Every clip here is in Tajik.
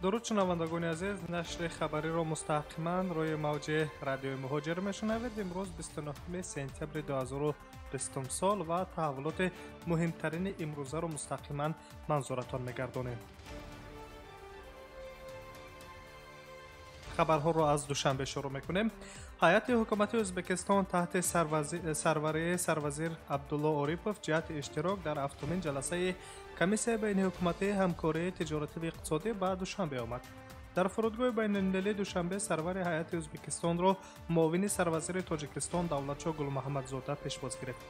Дуруд шунавандагони азиз, нашри хабариро мустақиман рӯи мавҷи радиои Муҳоҷир мешунавед. Имрӯз 29 сентябри 2020 сол ва таҳаввулоти муҳимтарини имрӯзаро мустақиман манзуратон мегардонем. Хабарҳоро аз Душанбе шурӯъ мекунем. Ҳайати ҳукумати Ӯзбекистон таҳти сарварии сарвазир Абдулло Орипов ҷиҳати иштирок дар ҳафтумин ҷаласаи комиссияи байниҳукуматии ҳамкории тиҷоративу иқтисодӣ ба Душанбе омад. Дар фурудгоҳи байналмилалии Душанбе сарвари ҳайати Ӯзбекистонро муовини сарвазири Тоҷикистон Давлатшоҳ Гулмуҳаммадзода пешвоз гирифт.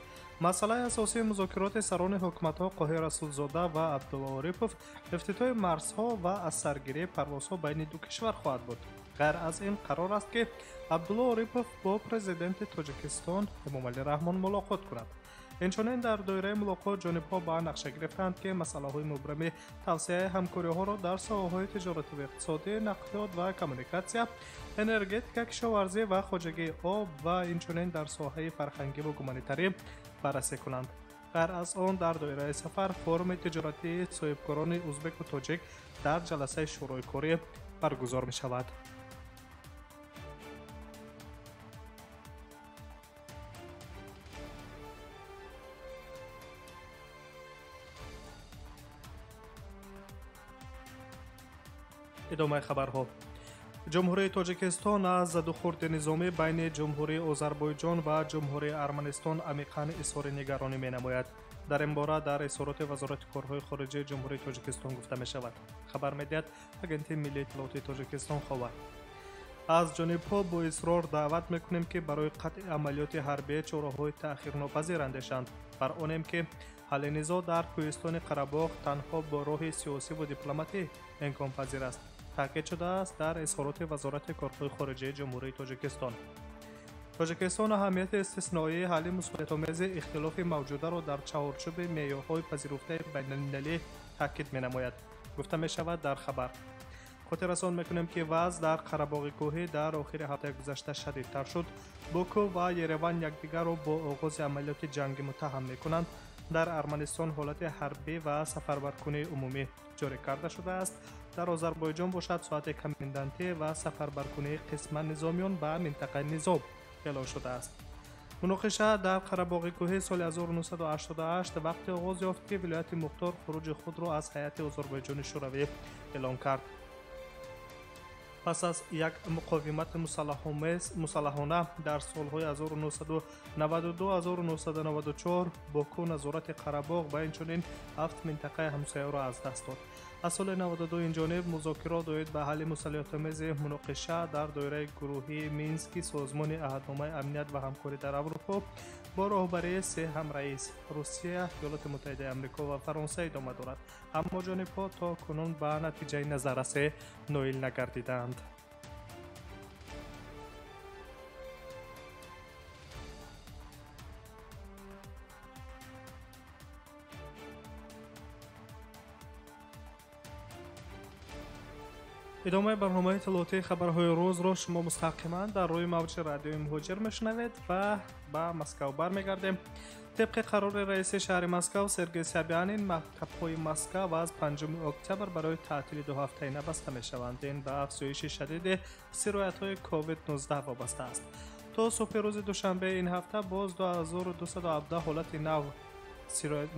Масъалаи асосии музокироти сарони ҳукуматҳо Қоҳир Расулзода ва Абдулло Орипов ифтитоҳи марзҳо ва аз саргирии парвозҳо байни ду кишвар хоҳад буд. Ғайр аз ин қарор аст, ки Абдулло Орипов бо президенти Тоҷикистон Эмомалӣ Раҳмон мулоқот кунад. Инчунин дар доираи мулоқот ҷонибҳо ба нақша гирифтанд, ки масъалаҳои мубрами тавсеаи ҳамкориҳоро дар соҳаҳои тиҷоративу иқтисодӣ, нақлиёт ва коммуникатсия, энергетика, кишоварзӣ ва хоҷагии об ва инчунин дар соҳаи фарҳангиву гуманитарӣ баррасӣ кунанд. Ғайр аз он дар доираи сафар форуми тиҷоратии соҳибкорони ӯзбеку тоҷик дар ҷаласаи шӯрои корӣ баргузор мешавад. Идомаи хабарҳо. Ҷумҳурии Тоҷикистон аз задухӯрди низомӣ байни Ҷумҳурии Озарбойҷон ва Ҷумҳурии Арманистон амиқан изҳори нигаронӣ менамояд. Дар ин бора дар изҳороти Вазорати корҳои хориҷии Ҷумҳурии Тоҷикистон гуфта мешавад. Хабар медиҳад Агентии миллии иттилоотии Тоҷикистон Ховар. Аз ҷонибҳо бо исрор даъват мекунем, ки барои қатъи амалиёти ҳарбие чораҳои таъхирнопазир андешанд. Бар онем, ки ҳалли низоъ дар кӯҳистони Қарабоғ танҳо бо роҳи сиёсиву дипломатӣ имконпазир аст. Таъкид шудааст дар изҳороти Вазорати корҳои хориҷии Ҷумҳурии Тоҷикистон. Тоҷикистон аҳамияти истисноии ҳалли мусолиҳатомези ихтилофи мавҷударо дар чаҳорчӯби меъёрҳои пазируфтаи байналмилалӣ таъкид менамояд. Гуфта мешавад дар хабар. Хотиррасон мекунем, ки вазъ дар Қарабоғи кӯҳӣ дар охири ҳафтаи гузашта шадидтар шуд. Боку ва Ереван якдигарро бо оғози амалиёти ҷангӣ муттаҳам мекунанд. Дар Арманистон ҳолати ҳарбӣ ва сафарбаркунии умумӣ ҷорӣ карда шудааст. Дар Озарбойҷон бошад соати комендантӣ ва сафарбаркунии қисман низомиён ба минтақаи низом эълон шудааст. Муноқиша дар Қарабоғи кӯҳӣ соли 1988 вақте оғоз ёфт, ки вилояти Мухтор хуруҷи худро аз ҳайати Озарбойҷони Шӯравӣ эълон кард. Пас аз як муқовимати мусаллаҳона дар солҳои 1992-1994 Боку назорати Қарабоғ ва инчунин ҳафт минтақаи ҳамсояро аз даст дод. Аз соли 92 инҷониб музокирот доир ба ҳалли мусаллиҳатомези муноқиша дар доираи гурӯҳии Мински Созмони Аҳдномаи амният ва ҳамкорӣ дар Аврупо бо роҳбарии се ҳамраис Русия, Иёлоти Муттаҳидаи Амрико ва Фаронса идома дорад, аммо ҷонибҳо то кунун ба натиҷаи назаррасе ноил нагардидаанд. Идомаи барномаи иттилоотии хабарҳои рӯзро шумо мустақиман дар рӯи мавҷи радиои Муҳоҷир мешунавед ва ба Москав бармегардем. Тибқи қарори раиси шаҳри Москав Сергей Собянин, мактабҳои Москав аз 5 октябр барои таътили дуҳафтаина баста мешаванд. Ин ба афзоиши шадиди сироятҳои COVID-19 вобаста аст. То субҳи рӯзи душанбеи ин ҳафта боз 2217 ҳолати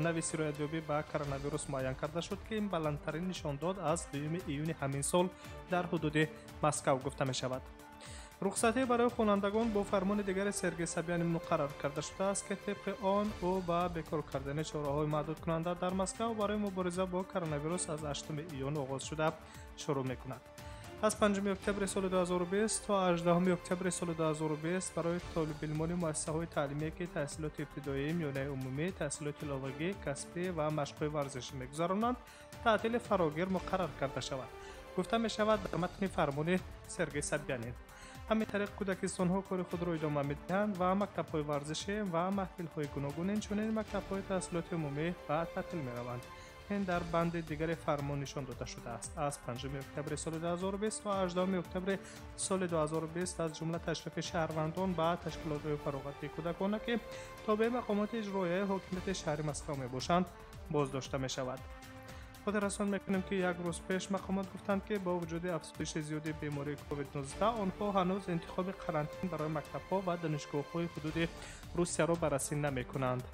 нави сироятёбӣ ба коронавирус муайян карда шуд, ки ин баландтарин нишондод аз 2 июни ҳамин сол дар ҳудуди Москав гуфта мешавад. Рухсатӣ барои хонандагон бо фармони дигари Сергей Собянин муқаррар карда шудааст, ки тибқи он ӯ ба бекор кардани чораҳои маҳдудкунанда дар Москав барои мубориза бо коронавирус аз 8 июн оғоз шуда шурӯъ мекунад. Аз 5 октябри соли 2020 то 18 октябри соли 2020 барои толибилмони муассисаҳои таълимие, ки таҳсилоти ибтидоӣ, миёнаи умумӣ, таҳсилоти иловагӣ, касбӣ ва машқҳои варзишӣ мегузаронанд, таътили фарогир муқаррар карда шавад. Гуфта мешавад дар матни фармони Сергей Собянин. Ҳамин тариқ кӯдакистонҳо кори худро идома медиҳанд ва мактабҳои варзишӣ ва маҳфилҳои гуногун, инчунин мактабҳои таҳсилоти умумӣ ба таътил мераванд. Ин дар банди дигари фармон нишон дода шудааст. Аз 5 октябри соли 2020 то 18 октябри соли 2020 аз ҷумла ташрифи шаҳрвандон ба ташкилотҳои фароғатии кӯдакона, ки тобеи мақомоти иҷроияи ҳокимияти шаҳри Москав мебошанд, боздошта мешавад. Хотиррасон мекунем, ки як рӯз пеш мақомот гуфтанд, ки бо вуҷуди афзоиши зиёди бемории COVID-19 онҳо ҳанӯз интихоби карантин барои мактабҳо ва донишгоҳҳои ҳудуди Русияро баррасӣ намекунанд.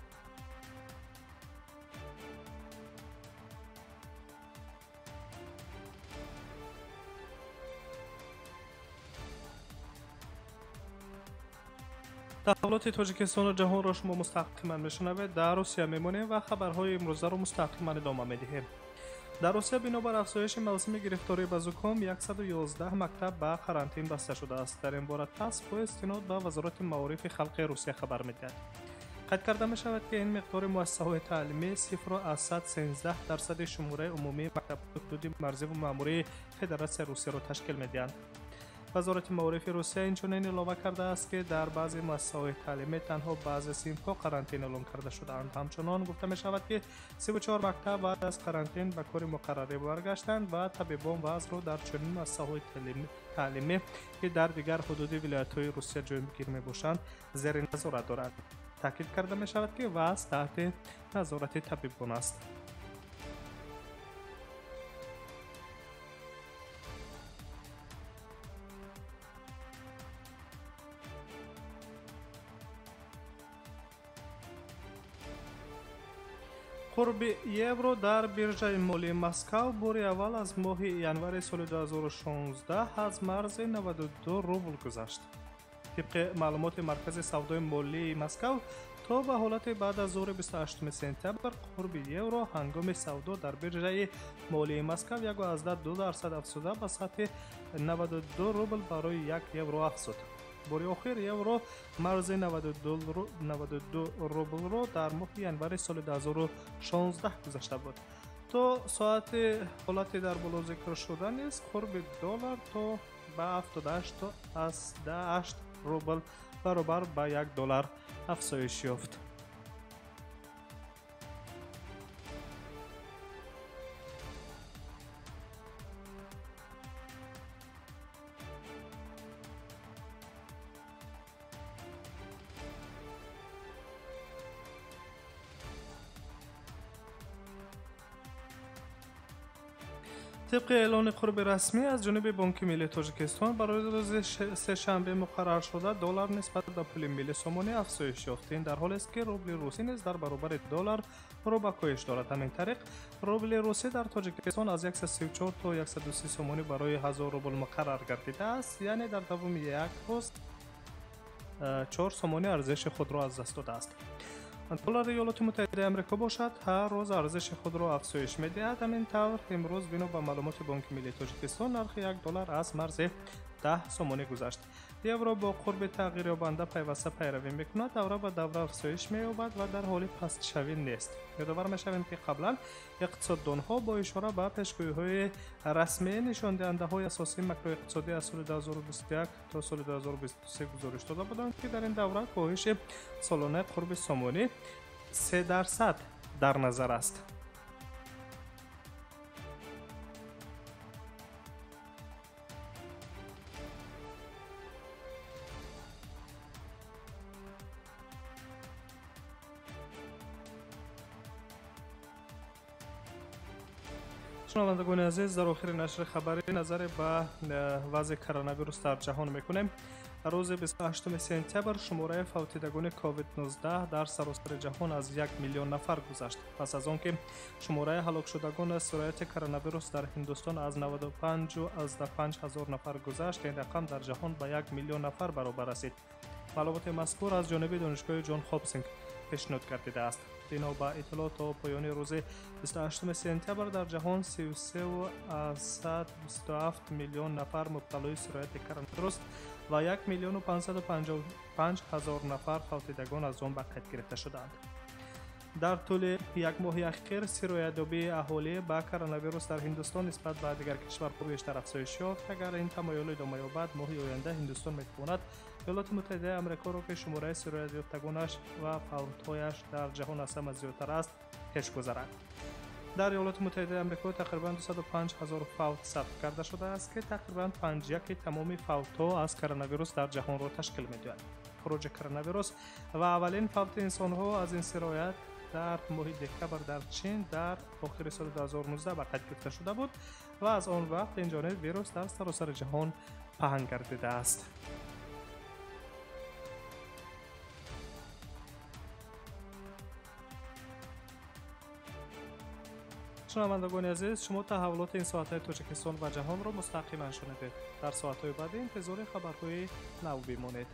Таҳаввулоти Тоҷикистону ҷаҳонро шумо мустақиман мешунавед. Дар Русия мемонем ва хабарҳои имрӯзаро мустақиман идома медиҳем. Дар Русия бинобар афзоиши мавсими гирифторӣ ба зуком 111 мактаб ба карантин баста шудааст. Дар ин бора ТАСС бо истинод ба Вазорати маорифи халқи Русия хабар медиҳад. Қайд карда мешавад, ки ин миқдори муассисаҳои таълимӣ 0,13% шумораи умумии мактабҳои ҳудуди марзиву маъмурии Федератсияи Русияро ташкил медиҳанд. Вазорати маорифи Русия инчунин илова кардааст, ки дар баъзе муассисаҳои таълимӣ танҳо баъзе синфҳо карантин эълон карда шудаанд. Ҳамчунон гуфта мешавад, ки 34 мактаб баъд аз карантин ба кори муқаррарӣ баргаштанд ва табибон вазъро дар чунин муассисаҳои таълимӣ, ки дар дигар ҳудуди вилоятҳои Русия ҷойгир мебошанд, зери назорат доранд. Таъкид карда мешавад, ки вазъ таҳти назорати табибон аст. Қурби евро дар биржаи молии Москав бори аввал аз моҳи январи соли 2016 аз марзи 92 рубл гузашт. Тибқи маълумоти Маркази савдои молии Москав, то ба ҳолати баъд аз зуҳри 28 сентябр қурби евро ҳангоми савдо дар биржаи молии Москав 1,2% афзуда ба сатҳи 92 рубл барои 1 евро афзуд. Бори охир евро марзи 92 рублро дар моҳи январи соли 2016 гузашта буд. То соати ҳолати дар боло зикр шуда низ қурби доллар то ба 78,8 рубл баробар ба 1 доллар афзоиш ёфт. Тибқи эълони қурби расмӣ аз ҷониби Бонки миллии Тоҷикистон барои рӯзи сешанбе муқарраршуда доллар нисбат ба пули милли сомонӣ афзоиш ёфт. Ин дар ҳолест, ки рубли русӣ низ дар баробари доллар рӯ ба коҳиш дорад. Ҳамин тариқ рубли русӣ дар Тоҷикистон аз 134 то 130 сомонӣ барои 1000 рубл муқаррар гардидааст, яъне дар давоми як рӯз 4 сомонӣ арзиши худро аз даст додааст. Доллари Иёлоти Муттаҳидаи Амрико бошад, ҳар рӯз арзиши худро афзоиш медиҳад. Ҳамин тавр имрӯз бино ба маълумоти Бонки миллии Тоҷикистон нархи 1 доллар аз марзи 10 сомонӣ гузашт. Евро бо қурби тағйирёбанда пайваста пайравӣ мекунад, давра ба давра афзоиш меёбад ва дар ҳоли пастшавӣ нест. Ёдовар мешавем, ки қаблан иқтисоддонҳо бо ишора ба пешгӯиҳои расмии нишондиҳандаҳои асосии макроиқтисодӣ аз соли 2021 то соли 2023 гузориш дода буданд, ки дар ин давра коҳиши солонаи қурби сомонӣ 3% дар назар аст. Шунавандагони азиз, дар охири нашри хабарӣ назаре ба вазъи коронавирус дар ҷаҳон мекунем. Рӯзи 28 сентябр шумораи фавтидагони COVID-19 дар саросари ҷаҳон аз 1 миллион нафар гузашт. Пас аз он ки шумораи ҳалокшудагон аз сирояти коронавирус дар Ҳиндустон аз 95,5 ҳазор нафар гузашт, ин рақам дар ҷаҳон ба 1 миллион нафар баробар расид. Маълумоти мазкур аз ҷониби Донишгоҳи Ҷон Хопкинс пешниҳод гардидааст. Бино ба иттилоъ то поёни рӯзи 28 сентябр дар ҷаҳон 33,27 миллион нафар мубталои сирояти коронавирус ва 1 555 000 нафар фавтидагон аз он ба қайд гирифта шудаанд. Дар тӯли як моҳи ахир сироятёбии аҳолӣ ба коронавирус дар Ҳиндустон нисбат ба дигар кишварҳо бештар афзоиш ёфт. Агар ин тамоюл идома ёбад, моҳи оянда Ҳиндустон метавонад Иёлоти Муттаҳидаи Амрикоро, ки шумораи сироятёфтагонаш ва фавтҳояш дар ҷаҳон аз ҳама зиёдтар аст, пеш гузарад. Дар Иёлоти Муттаҳидаи Амрико тақрибан 205 ҳазор фавт сабт карда шудааст, ки тақрибан 5,1 тамоми фавтҳо аз коронавирус дар ҷаҳонро ташкил медиҳад. Хуруҷи коронавирус ва аввалин фавти инсонҳо аз ин сироят Дар моҳи декабр дар Чин дар охири соли 2019 ба қайд гирифта шуда буд ва аз он вақт инҷониб вирус дар саросари ҷаҳон паҳн гардидааст. Шунавандагони азиз, шумо таҳаввулоти ин соатҳои Тоҷикистон ва ҷаҳонро мустақиман шунидед. Дар соатҳои баъдӣ интизори хабарҳои нав бимонед.